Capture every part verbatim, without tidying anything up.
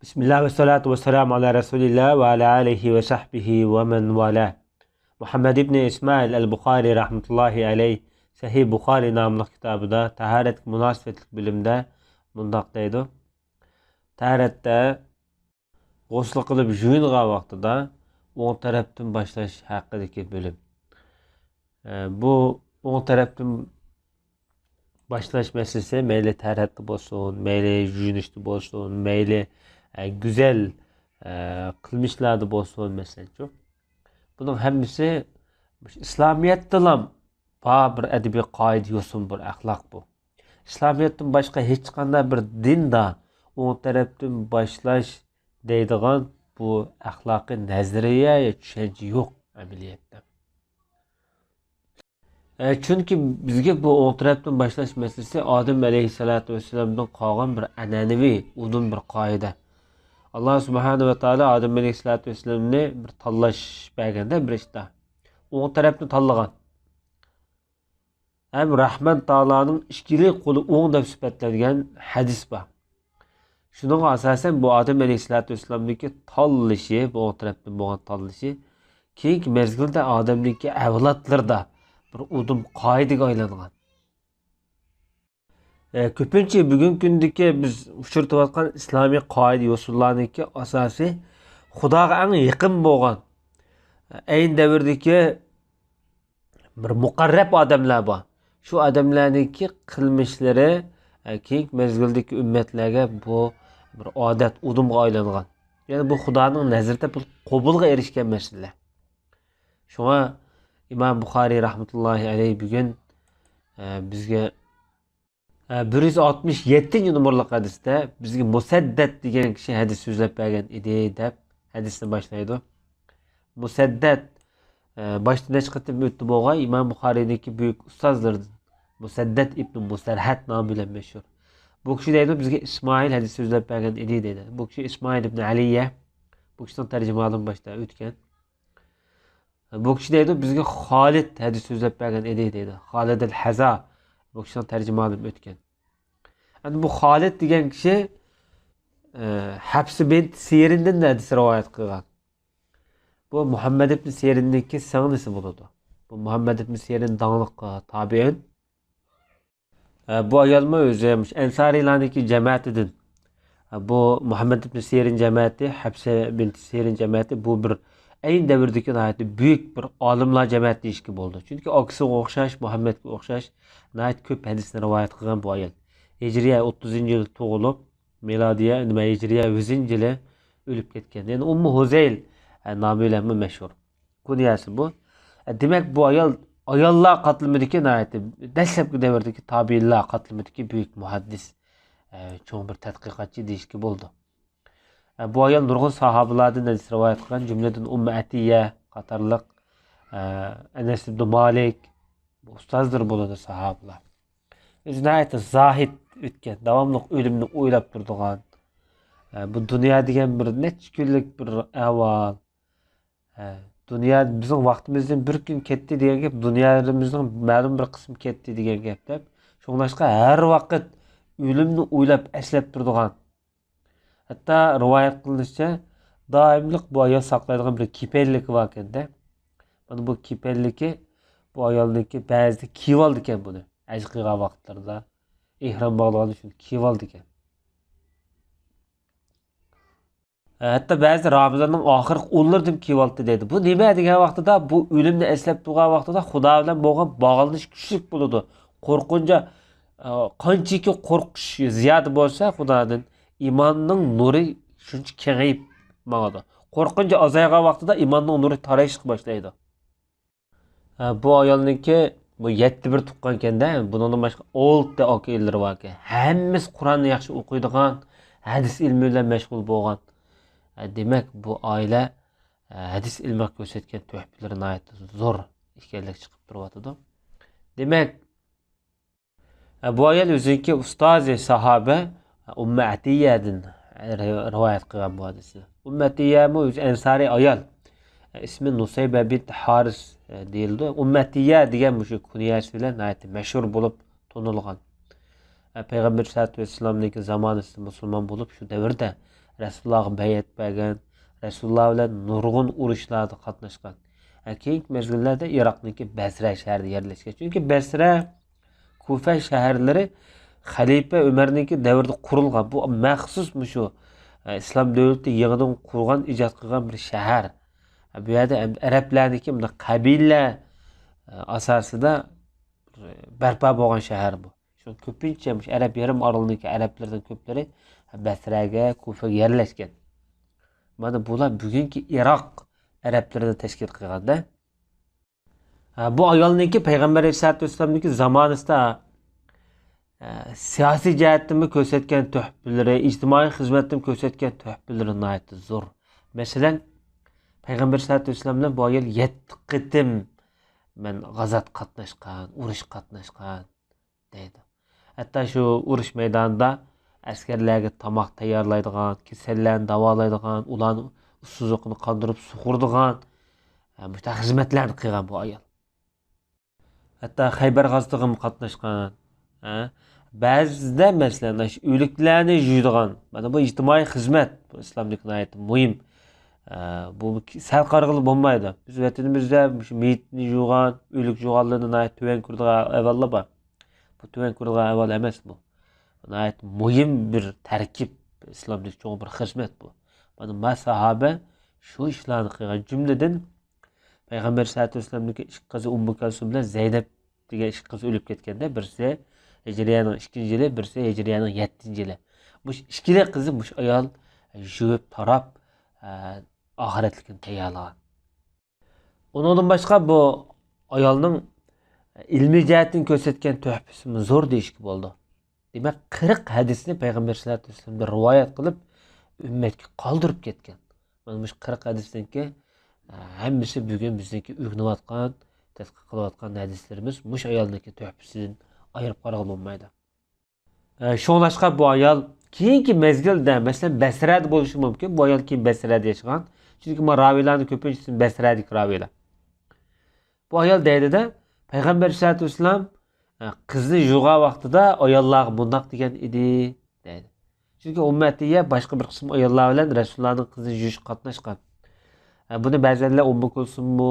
بىسمىللا ۋەسسالاتۇ ۋەسسالامۇ ئالا رەسۇلىللا ۋە ئالا ئالىھى ۋە سەھبىھى ۋە مەن ۋالا. مۇھەممەد ئىبنى ئىسمائىل ئەل بۇخارى رەھمەتۇللاھى ئەلەيھ سەھىھ بۇخارى ناملىق كىتابىدا تاھارەتكە مۇناسىۋەتلىك بۆلۈمدە مۇنداق دەيدۇ: تاھارەتتە غۇسۇل قىلىپ يۇيۇنغان ۋاقتىدا ئوڭ تەرەپتىن باشلاش ھەققىدىكى بۆلۈم. ئە، بۇ ئوڭ تەرەپتىن باشلاش مەسىلىسى مەيلى تەھارەتتە بولسۇن، مەيلى يۇيۇنۇشتا بولسۇن، مەيلى، ئە، گۈزەل، ئە، قىلمىشلاردا بولسۇن، مەسىلەنچۇ. بۇنىڭ ھەممىسى مۇشۇ ئىسلامىيەتتىلا بار بىر ئەدەبىي قائىدە، يوسۇن، بىر ئەخلاق بۇ. ئىسلامىيەتتىن باشقا ھېچقانداق بىر دىندا ئوڭ تەرەپتىن باشلاش دەيدىغان بۇ ئەخلاقىي نەزەرىيە يا چۈشەنچە يوق ئەمەلىيەتتە. ئە، چۈنكى بىزگە بۇ ئوڭ تەرەپتىن باشلاش مەسىلىسى ئادەم ئەلەيھىسسالاتۇ ۋەسسالامدىن قالغان بىر ئەنئەنىۋى، ئۇدۇل بىر قائىدە. ئاللا سۇبھانەھۇ ۋە تائالا ئادەم ئەلەيھىسسالاتۇ ۋەسسالامنى بىر تاللاش بەرگەندە بىر ئىشتا، ئوڭ تەرەپنى تاللىغان. ھەم رەھمان تائالانىڭ ئىككىلى قولى ئوڭ دەپ سۈپەتلەنگەن ھەدىس بار. شۇنىڭغا ئاساسەن، بۇ ئادەم ئەلەيھىسسالاتۇ ۋەسسالامنىڭكى تاللىشى، بۇ ئوڭ تەرەپتىن بولغان تاللىشى كېيىنكى مەزگىلدە ئادەمنىڭكى ئەۋلادلىرىدا بىر ئۇدۇل قائىدىگە ئايلانغان. ئە، كۆپىنچە بۈگۈنكى كۈندىكى بىز ئۇچرىتىۋاتقان ئىسلامىي قائىدە يوسۇنلارنىڭكى ئاساسى خۇداغا ئەڭ يېقىن بولغان، ئەينى دەۋردىكى بىر مۇقەررەب ئادەملەر بار. شۇ ئادەملەرنىڭكى قىلمىشلىرى، ئە، كېيىنكى مەزگىلدىكى ئۈممەتلەرگە بۇ بىر ئادەت، ئۇدۇمغا ئايلانغان. يەنى بۇ خۇدانىڭ نەزىرىدە بىر قوبۇلغا ئېرىشكەن مەسىلە. شۇڭا ئىمام بۇخارىي رەھمەتۇللاھى ئەلەيھ بۈگۈن، ئە، بىزگە، ئە، بىر يۈز ئاتمىش يەتتىنچى نومۇرلۇق ھەدىستە بىزگە مۇسەددەد دېگەن كىشى ھەدىس سۆزلەپ بەرگەن ئىدى، دەپ ھەدىسنى باشلايدۇ. مۇسەددەد، ئە، باشتا نەچچە قېتىم ئۆتتى بولغاي، ئىمام بۇخارىينىڭكى بۈيۈك ئۇستازلىرىدىن مۇسەددەد ئىبنى مۇسەرھەد نامى بىلەن مەشھۇر. بۇ كىشى دەيدۇ، بىزگە ئىسمائىل ھەدىس سۆزلەپ بەرگەن ئىدى، دەيدۇ. بۇ كىشى ئىسمائىل ئىبنى ئەلىيە، بۇ كىشىنىڭ تەرجىمىھالىمۇ باشتا ئۆتكەن. بۇ كىشى دەيدۇ، بىزگە خالىد ھەدىس سۆزلەپ بەرگەن ئىدى، دەيدۇ. خالىد ئەل ھەزا، بۇ كىشىنىڭ تەرجىمىھالىمۇ ئۆتكەن. ئەمدى بۇ خالىد دېگەن كىشى، ئە، ھەپسە بىنت سىرىندىن ھەدىس رىۋايەت قىلغان. بۇ مۇھەممەد ئىبن سىرىننىڭكى سىڭلىسى بولىدۇ. بۇ مۇھەممەد ئىبن سىرىن داڭلىق، ئە، تابىئىن. ئە، بۇ ئايالمۇ ئۆزى مۇشۇ ئەنسارىيلارنىڭكى جەمەتىدىن. ئە، بۇ مۇھەممەد ئىبن سىرىن جەمەتى، ھەپسە بىنت سىرىن جەمەتى، بۇ بىر ئەينى دەۋردىكى ناھايىتى بۈيۈك بىر ئالىملار جەمەتى دېيىشكە بولىدۇ. چۈنكى ئاكىسىغا ئوخشاش، مۇھەممەدكە ئوخشاش ناھايىتى كۆپ ھەدىسنى رىۋايەت قىلغان بۇ ئايال. ھىجرىيە ئوتتۇزىنچى يىلى تۇغۇلۇپ، مىلادىيە، نېمە، ھىجرىيە يۈزىنچى يىلى ئۆلۈپ كەتكەن. يەنى ئۇممۇ ھۇزەيل، ئە، نامى بىلەنمۇ مەشھۇر. كۇنيەسى بۇ. ئە، دېمەك، بۇ ئايال ئاياللار قاتلىمىدىكى ناھايىتى دەسلەپكى دەۋردىكى تابىئىنلار قاتلىمىدىكى بۈيۈك مۇھەددىس، ئە، چوڭ بىر تەتقىقاتچى دېيىشكە بولىدۇ. ئە، بۇ ئايال نۇرغۇن ساھابىلاردىن ھەدىس رىۋايەت قىلغان، جۈملىدىن ئۇممۇ ئەتىيە قاتارلىق، ئە، ئەنەس ئىبنى مالىك، ئۇستازلىرى بولىدۇ ساھابىلار. ئۆزى ناھايىتى زاھىد ئۆتكەن، داۋاملىق ئۆلۈمنى ئويلاپ تۇرىدىغان، ئە، بۇ دۇنيا دېگەن بىر نەچچە كۈنلۈك بىر ئەھۋال. ئە، دۇنيا بىزنىڭ ۋاقتىمىزدىن بىر كۈن كەتتى دېگەن گەپ، دۇنيامىزنىڭ مەلۇم بىر قىسمى كەتتى دېگەن گەپ دەپ. شۇڭلاشقا ھەر ۋاقىت ئۆلۈمنى ئويلاپ، ئەسلەپ تۇرىدىغان. ھەتتا رىۋايەت قىلىنىشىچە، دائىملىق بۇ ئايال ساقلايدىغان بىر كېپەنلىكى باركەن-دە. مانا بۇ كېپەنلىكى بۇ ئايالنىڭكى، بەزىدە كىيىۋالىدىكەن بۇنى. ھەج قىلغان ۋاقىتلىرىدا ئېھرام باغلىغان ئۈچۈن كىيىۋالىدىكەن. ھەتتا بەزىدە رامىزاننىڭ ئاخىرقى ئونلىرىدىمۇ كىيىۋالاتتى دەيدۇ. بۇ نېمە دېگەن ۋاقتىدا، بۇ ئۆلۈمنى ئەسلەپ تۇرغان ۋاقتىدا خۇدا بىلەن بولغان باغلىنىش كۈچلۈك بولىدۇ. قورقۇنچە، ئە، قانچىكى قورقۇش زىيادە بولسا خۇدادىن، ئىماننىڭ نۇرى شۇنچە كېڭىيىپ ماڭىدۇ. قورقۇنچ ئازايغان ۋاقتىدا ئىماننىڭ نۇرى تارايىشقا باشلايدۇ. ھە، بۇ ئايالنىڭكى بۇ يەتتە بىر تۇغقانكەن-دە، بۇنىڭدىن باشقا ئالتە ئاكا-ئىنىلىرى باركەن. ھەممىسى قۇرئاننى ياخشى ئوقۇيدىغان، ھەدىس ئىلمى بىلەن مەشغۇل بولغان. ھە، دېمەك، بۇ ئائىلە، ھە، ھەدىس ئىلمىغا كۆرسەتكەن تۆھپىلىرى ناھايىتى زور ئىكەنلىكى چىقىپ تۇرۇۋاتىدۇ. دېمەك، بۇ ئايال ئۆزىنىڭكى ئۇستازى ساھابە ئۇممۇ ئەتىيەدىن رىۋايەت قىلغان بۇ ھەدىسنى. ئۇممۇ ئەتىيەمۇ ئۆزى ئەنسارىي ئايال. ئىسمى نۇسەيبە بىنت ھارىس دېيىلىدۇ. ئۇممۇ ئەتىيە دېگەن مۇشۇ كۇنيەسى بىلەن ناھايىتى مەشھۇر بولۇپ تونۇلغان. پەيغەمبەر ئەلەيھىسسالاتۇ ۋەسسالامنىڭكى زامانىسىدا مۇسۇلمان بولۇپ، شۇ دەۋردە رەسۇلۇللاغا بەيئەت بەرگەن، رەسۇلۇللا بىلەن نۇرغۇن ئۇرۇشلاردا قاتناشقان. ھە، كېيىنكى مەزگىللەردە ئىراقنىڭكى بەسرە شەھىرىدە يەرلەشكەن. چۈنكى بەسرە، كۇفە شەھەرلىرى خەلىپە ئۆمەرنىڭكى دەۋرىدە قۇرۇلغان. بۇ مەخسۇس مۇشۇ، ئە، ئىسلام دۆلىتى يېڭىدىن قۇرغان، ئىجاد قىلغان بىر شەھەر. ئە، بۇ يەردە ئەم-، ئەرەبلەرنىڭكى مۇنداق قەبىلە، ئە، ئاساسىدا بەرپا بولغان شەھەر بۇ. شۇ كۆپىنچە مۇشۇ ئەرەب يېرىم ئارىلىنىڭكى ئەرەبلىرىنىڭ كۆپلىرى بەسرەگە، كۇفىگە يەرلەشكەن. مانا بۇلار بۈگۈنكى ئىراق ئەرەبلىرىنى تەشكىل قىلغاندا. ھە، بۇ ئايالنىڭكى پەيغەمبەر ئەلەيھىسسالاتۇ ۋەسسالامنىڭكى زامانىسىدا، ھە، سىياسىي جەھەتتىنمۇ كۆرسەتكەن تۆھپىلىرى، ئىجتىمائىي خىزمەتتىمۇ كۆرسەتكەن تۆھپىلىرى ناھايىتى زور. مەسىلەن، پەيغەمبەر ئەلەيھىسسالاتۇ ۋەسسالام بىلەن بۇ ئايال يەتتە قېتىم مەن غازات قاتناشقان، ئۇرۇش قاتناشقان دەيدۇ. ھەتتا شۇ ئۇرۇش مەيدانىدا ئەسكەرلەرگە تاماق تەييارلايدىغان، كېسەللەرنى داۋالايدىغان، ئۇلارنى ئۇسسۇزلۇقىنى قاندۇرۇپ سۇغۇرىدىغان، ھە، مۇشۇنداق خىزمەتلەرنى قىلغان بۇ ئايال. ھەتتا خەيبەر غازىتىغىمۇ قاتناشقان. ھە؟ بەزىدە، مەسىلەن، ئاشۇ ئۆلۈكلەرنى يۇيىدىغان، مانا بۇ ئىجتىمائىي خىزمەت، بۇ ئىسلامدىكى ناھايىتى مۇھىم. ئە، بۇ سەل قارىغىلى بولمايدۇ. بىز ۋەتىنىمىزدە مۇشۇ مېيىتنى يۇغان، ئۆلۈك يۇغانلىرىنى ناھايىتى تۆۋەن كۆرىدىغان ئەھۋاللار بار. بۇ تۆۋەن كۆرىدىغان ئەھۋال ئەمەس بۇ. ناھايىتى مۇھىم بىر تەركىب، ئىسلامدىكى چوڭ بىر خىزمەت بۇ. مانا ما ساھابە شۇ ئىشلارنى قىلغان. جۈملىدىن پەيغەمبەر سەللەللاھۇ ئەلەيھى ۋەسەللەمنىڭكى ئىككى قىزى ئۇممۇ كەلسۇم بىلەن زەينەپ دېگەن ئىككى قىزى ئۆلۈپ كەتكەندە، بىرسى ھىجرىيەنىڭ ئىككىنچى يىلى، بىرسى ھىجرىيەنىڭ يەتتىنچى يىلى. مۇشۇ ئىككىلى قىزى مۇشۇ ئايال يۇيۇپ تاراپ، ئە، ئاخىرەتلىكىنى تەييارلىغان. ئۇنىڭدىن باشقا بۇ ئايالنىڭ ئىلمىي جەھەتتىن كۆرسەتكەن تۆھپىسىمۇ زور دېيىشكە بولىدۇ. دېمەك، قىرىق ھەدىسنى پەيغەمبەر سەللەللاھۇ ئەلەيھى ۋەسەللەمدىن رىۋايەت قىلىپ، ئۈممەتكە قالدۇرۇپ كەتكەن. مانا مۇشۇ قىرىق ھەدىسنىڭكى، ئە، ھەممىسى بۈگۈن بىزنىڭكى ئۆگىنىۋاتقان، تەتقىق قىلىۋاتقان ھەدىسلىرىمىز مۇشۇ ئايالنىڭكى تۆھپىسىدىن ئايرىپ قارىغىلى بولمايدۇ. ئە، شۇڭلاشقا بۇ ئايال كېيىنكى مەزگىلدە، مەسىلەن، بەسرەدە بولۇشى مۇمكىن. بۇ ئايال كېيىن بەسرەدە ياشىغان. چۈنكى مانا راۋىيلارنىڭ كۆپىنچىسى بەسرەدىكى راۋىيلار. بۇ ئايال دەيدىدە، پەيغەمبەر ئەلەيھىسسالاتۇ ۋەسسالام، ئە، قىزنى يۇغان ۋاقتىدا ئاياللارغا مۇنداق دېگەن ئىدى، دەيدۇ. چۈنكى ئۇممەتىيە باشقا بىر قىسىم ئاياللار بىلەن رەسۇلۇللانىڭ قىزىنى يۇيۇشقا قاتناشقان. ئە، بۇنى بەزەنلەر ئۇممۇ كۇلسۇممۇ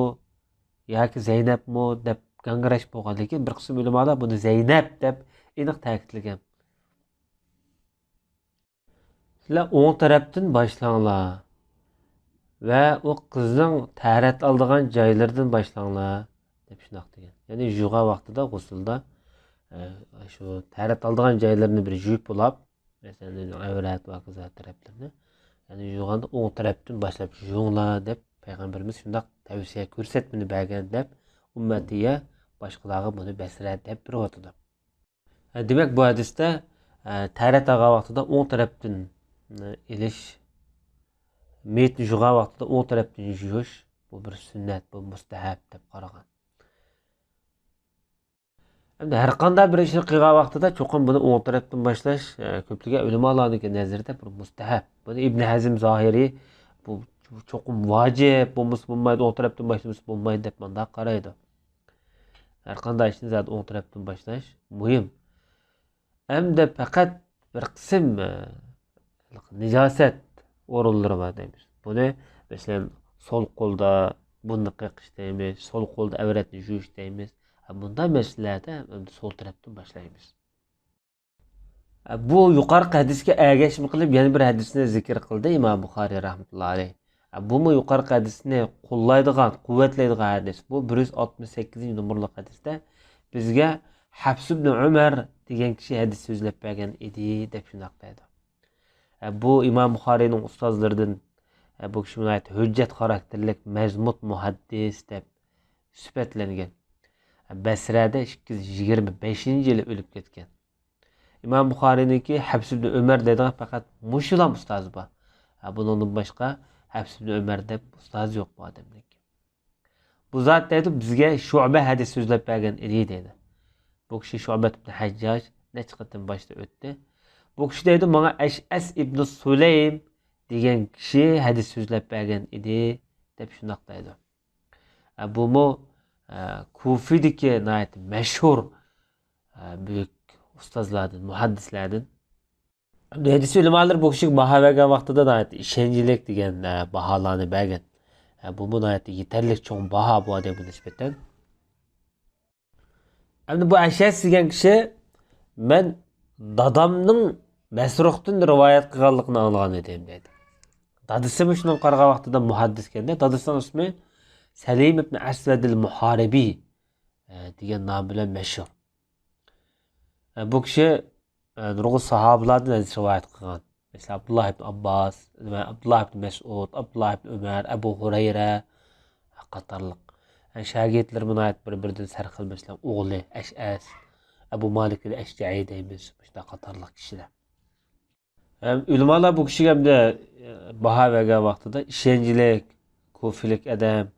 ياكى زەينەپمۇ دەپ گاڭگىراش بولغان. لېكىن بىر قىسىم ئۆلىمالار بۇنى زەينەپ دەپ ئېنىق تەكىتلىگەن. سىلەر ئوڭ تەرەپتىن باشلاڭلار ۋە ئۇ قىزنىڭ تەھارەت ئالىدىغان جايلىرىدىن باشلاڭلار، دەپ شۇنداق دېگەن. يەنى يۇغان ۋاقتىدا غۇسۇلدا، ئە، شۇ تەھارەت ئالىدىغان جايلىرىنى بىر يۇيۇپ بولاپ، مەسىلەن، ئۆزىنىڭ ئەۋرەت ۋە ھاكازا تەرەپلىرىنى، يەنى يۇغاندا ئوڭ تەرەپتىن باشلاپ يۇيۇڭلار، دەپ پەيغەمبىرىمىز شۇنداق تەۋسىيە كۆرسەتمىنى بەرگەن، دەپ ئۇممەتىيە باشقىلارغا بۇنى بەسرە دەپ بېرىۋاتىدۇ. دېمەك، بۇ ھەدىستە، ئە، تەھارەت ئالغان ۋاقتىدا ئوڭ تەرەپتىن، ئە، ئېلىش، مېيىتنى يۇغان ۋاقتىدا ئوڭ تەرەپتىن يۇيۇش، بۇ بىر سۈننەت، بۇ مۇستەھەب دەپ قارىغان. ئەمدى ھەر قانداق بىر ئىشنى قىلغان ۋاقتىدا چوقۇم بۇنى ئوڭ تەرەپتىن باشلاش، ئە، كۆپلىگەن ئۆلىمالارنىڭكى نەزىرىدە بىر مۇستەھەب. بۇنى ئىبن ھەزم زاھىرى، بۇ چوقۇم ۋاجىپ، بولمىسا بولمايدۇ، ئوڭ تەرەپتىن باشلىمىسا بولمايدۇ، دەپ مۇنداق قارايدۇ. ھەر قانداق ئىشنى زادى ئوڭ تەرەپتىن باشلاش مۇھىم. ئەمدى پەقەت بىر قىسىم، ئە، نىجاسەت ئورۇنلىرى بار دەيمىز. بۇنى، مەسىلەن، سول قولدا بۇنداق قىلىش دەيمىز، سول قولدا ئەۋرەتنى يۇيۇش دەيمىز. ھە، بۇنداق مەسىلىلەردە ئەمدى سول تەرەپتىن باشلايمىز. ھە، بۇ يۇقىرىقى ھەدىسكە ئەگەشمە قىلىپ يەنە بىر ھەدىسنى زىكىر قىلدى ئىمام بۇخارىي رەھمەتۇللا ئەلەيھ. ھە، بۇمۇ يۇقىرىقى ھەدىسنى قوللايدىغان، قۇۋۋەتلەيدىغان ھەدىس. بۇ بىر يۈز ئاتمىش سەككىزىنچى نومۇرلۇق ھەدىستە بىزگە ھەفس ئىبنى ئۆمەر دېگەن كىشى ھەدىس سۆزلەپ بەرگەن ئىدى، دەپ شۇنداق دەيدۇ. ھە، بۇ ئىمام بۇخارىينىڭ ئۇستازلىرىدىن، ھە، بۇ كىشى ناھايىتى ھۆججەت خاراكتېرلىك مەزمۇت مۇھەددىس دەپ سۈپەتلەنگەن. ھە، بەسرەدە ئىككى يۈز يىگىرمە بەشىنچى يىلى ئۆلۈپ كەتكەن. ئىمام بۇخارىينىڭكى ھەفس ئىبنى ئۆمەر دەيدىغان پەقەت مۇشۇلا ئۇستازى بار. ھە، بۇنىڭدىن باشقا ھەفس ئىبنى ئۆمەر دەپ ئۇستازى يوق بۇ ئادەمنىڭكى. بۇ زات دەيدۇ، بىزگە شۇئبە ھەدىس سۆزلەپ بەرگەن ئىدى دەيدۇ. بۇ كىشى شۇئبەت ئىبنى ھەججاج نەچچە قېتىم باشتا ئۆتتى. بۇ كىشى دەيدۇ، ماڭا ئەشئەس ئىبنى سۇلەيم دېگەن كىشى ھەدىس سۆزلەپ بەرگەن ئىدى، دەپ شۇنداق دەيدۇ. ھە، بۇمۇ، ھە، كۇفىدىكى ناھايىتى مەشھۇر، ھە، بۈيۈك ئۇستازلاردىن، مۇھەددىسلەردىن. ھەدىس ئۆلىمالىرى بۇ كىشىگە باھا بەرگەن ۋاقتىدا ناھايىتى ئىشەنچلىك دېگەن، ئە، باھالارنى بەرگەن. ئە، بۇمۇ ناھايىتى يېتەرلىك چوڭ باھا بۇ ئادەمگە نىسبەتەن. ئەمدى بۇ ئەشئەس دېگەن كىشى، مەن دادامنىڭ مەسرۇقتىن رىۋايەت قىلغانلىقىنى ئاڭلىغان ئىدىم، دەيدۇ. دادىسى مۇشۇنىڭ قارىغان ۋاقتىدا مۇھەددىسكەندە، دادىسىنىڭ ئىسمى سەلىم ئىبن ئەسۋەدىل مۇھارىبى، ئە، دېگەن نام بىلەن مەشھۇر. ئە، بۇ كىشى، ئە، نۇرغۇن ساھابىلاردىن ھەدىس رىۋايەت قىلغان. مەسىلەن، ئابدۇللا ئىبن ئابباس، ئابدۇللا ئىبن مەسئۇد، ئابدۇللا ئىبن ئۆمەر، ئەبۇ ھۇرەيرە قاتارلىق. ئە، شاگىرتلىرىمۇ ناھايىتى بىر-بىرىدىن سەرخىل. مەسىلەن، ئوغلى ئەشئەس، ئەبۇ مالىك ئەل ئەشجەئى دەيمىز، مۇشۇنداق قاتارلىق كىشىلەر. ھەم ئۆلىمالار بۇ كىشىگە ئەمدى، ئە، باھا بەرگەن ۋاقتىدا ئىشەنچلىك، كۇفىلىك ئادەم،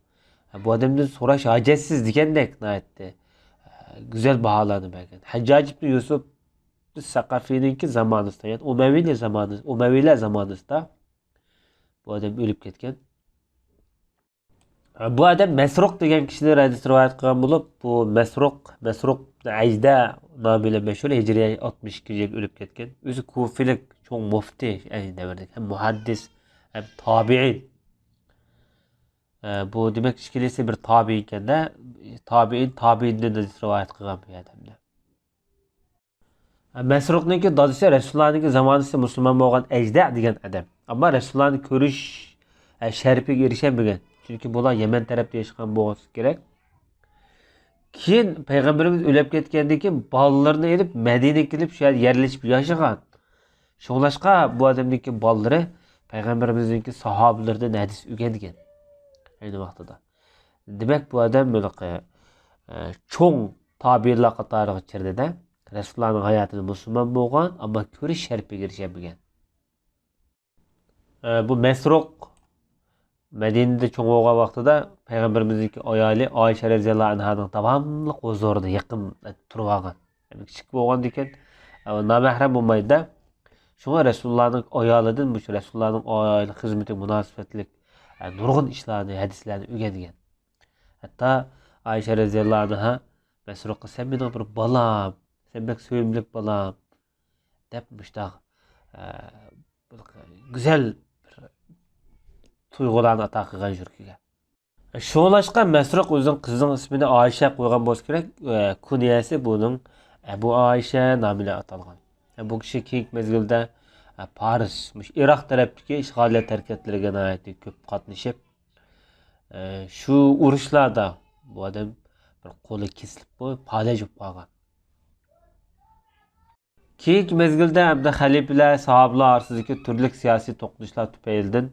بۇ ئادەمدىن سوراش ھاجەتسىز دېگەندەك ناھايىتى، ئە، گۈزەل باھالارنى بەرگەن. ھەججاج ئىبن يۈسۈپ سەقەفىنىڭكى زامانىسىدا، يەنى ئۇمەۋىلەر زامانىسىدا، ئۇمەۋىيلەر زامانىسىدا بۇ ئادەم ئۆلۈپ كەتكەن. بۇ ئادەم مەسرۇق دېگەن كىشىدىن ھەدىس رىۋايەت قىلغان بولۇپ، بۇ مەسرۇق، مەسرۇق ئەجدە نامى بىلەن مەشھۇر، ھىجرىي ئاتمىش ئىككىنچى يىل ئۆلۈپ كەتكەن. ئۆزى كۇفىلىك چوڭ مۇفتى، ئەينى دەۋردىكى ھەم مۇھەددىس، ھەم تابىئىن. ئە، بۇ دېمەك ئىككىلىسى بىر تابىئىن ئىكەندە، تابىئىن تابىئىندىن ھەدىس رىۋايەت قىلغان بۇ ئادەمدە. مەسرۇقنىڭكى دادىسى رەسۇلۇللانىڭكى زامانىسى مۇسۇلمان بولغان ئەجدە دېگەن ئادەم. ئەمما رەسۇلۇللانى كۆرۈش، ئە، شەرىپىگە ئېرىشەلمىگەن. چۈنكى بۇلار يەمەن تەرەپتە ياشىغان بولسا كېرەك. كېيىن پەيغەمبىرىمىز ئۆلۈپ كەتكەندىن كېيىن بالىلىرىنى ئېلىپ مەدىنىگە كېلىپ شۇ يەردە يەرلىشىپ ياشىغان. شۇڭلاشقا بۇ ئادەمنىڭكى بالىلىرى پەيغەمبىرىمىزنىڭكى ساھابىلىرىدىن ھەدىس ئۆگەنگەن ئەينى ۋاقتىدا. دېمەك، بۇ ئادەم ھېلىقى، ئە، چوڭ تابىئىنلار قاتارىغا كىردى-دە، رەسۇلۇللانىڭ ھاياتىدا مۇسۇلمان بولغان، ئەمما كۆرۈش شەرىپىگە ئېرىشەلمىگەن. ئە، بۇ مەسرۇق مەدىنىدە چوڭ بولغان ۋاقتىدا پەيغەمبىرىمىزنىڭكى ئايالى ئائىشە رەزىياللاھۇ ئەنھانىڭ داۋاملىق ھۇزۇرىدا يېقىن تۇرۇۋالغان. كىچىك بولغاندىكىن، ئە، نامەھرەم بولمايدۇ-دە. شۇڭا رەسۇلۇللانىڭ ئايالىدىن مۇشۇ رەسۇلۇللانىڭ ئائىلە خىزمىتىگە مۇناسىۋەتلىك، ئە، نۇرغۇن ئىشلارنى، ھەدىسلەرنى ئۆگەنگەن. ھەتتا ئائىشە رەزىياللاھۇ ئەنھا مەسرۇققا، «سەن مېنىڭ بىر بالام، سەن بەك سۆيۈملۈك بالام» دەپ مۇشتاق، ئە، بىر گۈزەل بىر تۇيغۇلارنى ئاتا قىلغان يۈرىكىگە. شۇڭلاشقا مەسرۇق ئۆزىنىڭ قىزىنىڭ ئىسمىنى ئائىشە قويغان بولسا كېرەك، ئە، كۇنيەسى بۇنىڭ ئەبۇ ئائىشە نامى بىلەن ئاتالغان. ئە، بۇ كىشى كېيىنكى مەزگىلدە، ئە، پارس، مۇشۇ ئىراق تەرەپتىكى ئىشغالىيەت ھەرىكەتلىرىگە ناھايىتى كۆپ قاتنىشىپ، ئە، شۇ ئۇرۇشلاردا بۇ ئادەم بىر قولى كېسىلىپ، بۇ پالەچ بولۇپ قالغان. كېيىنكى مەزگىلدە ھەمدە خەلىپىلەر، ساھابىلار ئارىسىدىكى تۈرلۈك سىياسىي توقۇنۇشلار تۈپەيلىدىن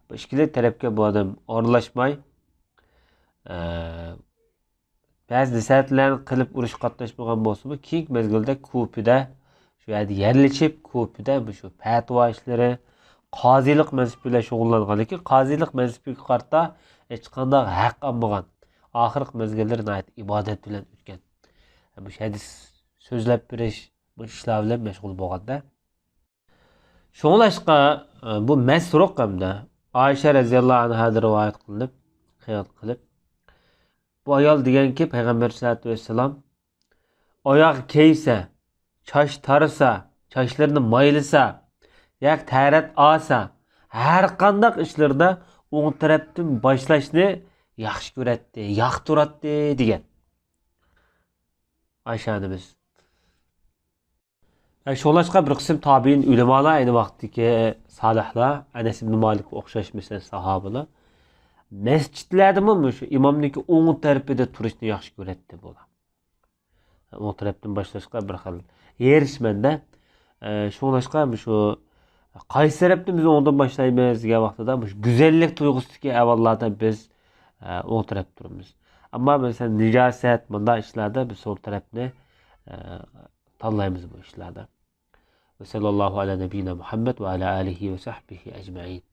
بۇ ئىككىلى تەرەپكە بۇ ئادەم ئارىلاشماي، ئە، بەزى نەسىھەتلەرنى قىلىپ ئۇرۇشقا قاتناشمىغان بولسىمۇ، كېيىنكى مەزگىلدە كۇفىدە، شۇ يەردە يەرلىشىپ، كۇفىدە مۇشۇ پەتىۋا ئىشلىرى، قازىلىق مەنسىپى بىلەن شۇغۇللانغان. لېكىن قازىلىق مەنسىپىگە قارىتا ھېچقانداق ھەق ئالمىغان. ئاخىرقى مەزگىللىرى ناھايىتى ئىبادەت بىلەن ئۆتكەن. مۇشۇ ھەدىس سۆزلەپ بېرىش، بۇ ئىشلار بىلەن مەشغۇل بولغاندا. شۇڭلاشقا، ئە، بۇ مەسرۇق ھەمدە ئائىشە رەزىياللاھۇ ئەنھادىن رىۋايەت قىلىنىپ، خىيال قىلىپ، بۇ ئايال دېگەنكى، پەيغەمبەر سەللەللاھۇ ئەلەيھى ۋەسەللەم ئاياغ كەيسە، چاچ تارىسا، چاچلىرىنى مايلىسا، ياكى تەرەت ئالسا، ھەر قانداق ئىشلىرىدا ئوڭ تەرەپتىن باشلاشنى ياخشى كۆرەتتى، ياقتۇراتتى دېگەن ئائىشە ئانىمىز. ھە، شۇڭلاشقا بىر قىسىم تابىئىن ئۆلىمالار، ئەينى ۋاقىتتىكى سالىھلار، ئەنەس ئىبن مالىكقا ئوخشاش، مەسىلەن، ساھابىلار مەسچىتلەردىمۇ مۇشۇ ئىمامنىڭكى ئوڭ تەرىپىدە تۇرۇشنى ياخشى كۆرەتتى بۇلار. ئوڭ تەرەپتىن باشلاشقا بىر خىل ھېرىسمەندە. ئە، شۇڭلاشقا مۇشۇ قايسى تەرەپتىن بىز ئوڭدىن باشلايمىز دېگەن ۋاقتىدا مۇشۇ گۈزەللىك تۇيغۇسىدىكى ئەھۋاللاردا بىز، ئە، ئوڭ تەرەپتە تۇرىمىز. ئەمما مەسىلەن، نىجاسەت، مۇنداق ئىشلاردا بىز سول تەرەپنى، ئە، تاللايمىز بۇ ئىشلاردا. وصلى الله على نبينا محمد وعلى آله وصحبه أجمعين.